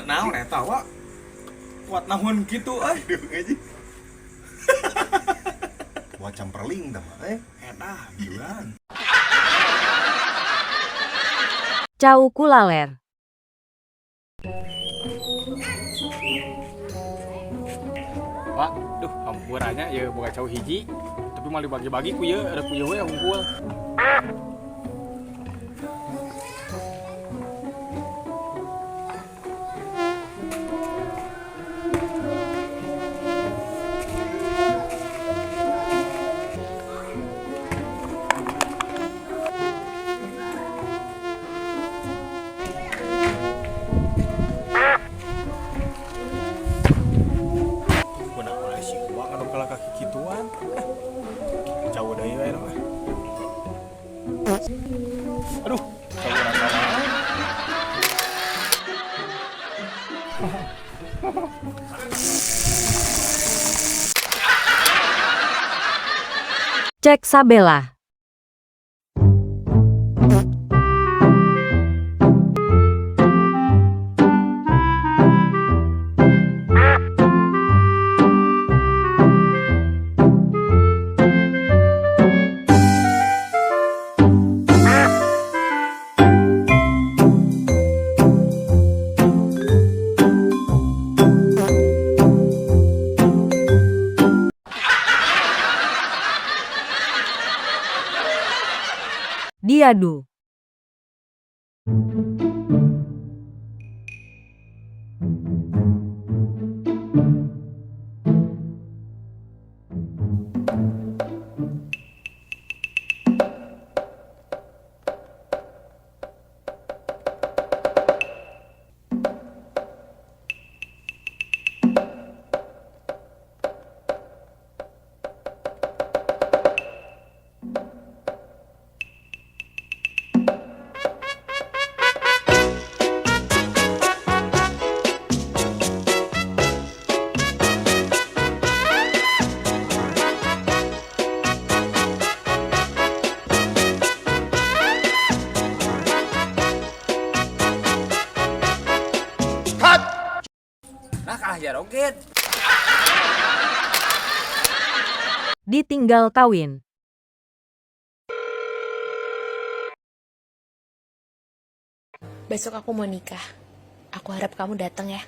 Naon eta wa? Kuat naon kitu euy. Aduh aja. Wah, camperling tah mah eh. Eta gimana? Cau kulaler. Pak, duh hampurannya ya boga cau hiji, tapi malah dibagi-bagi ku ieu, ada ku ieu we hungkul. Kunaon oleh si gua kan kalah kaki kituan. Jauh deui we mah. Aduh, jauh rasa. Cek Sabella. Diadu. Nah, kalah jaroget. Ditinggal kawin. Besok aku mau nikah. Aku harap kamu datang ya.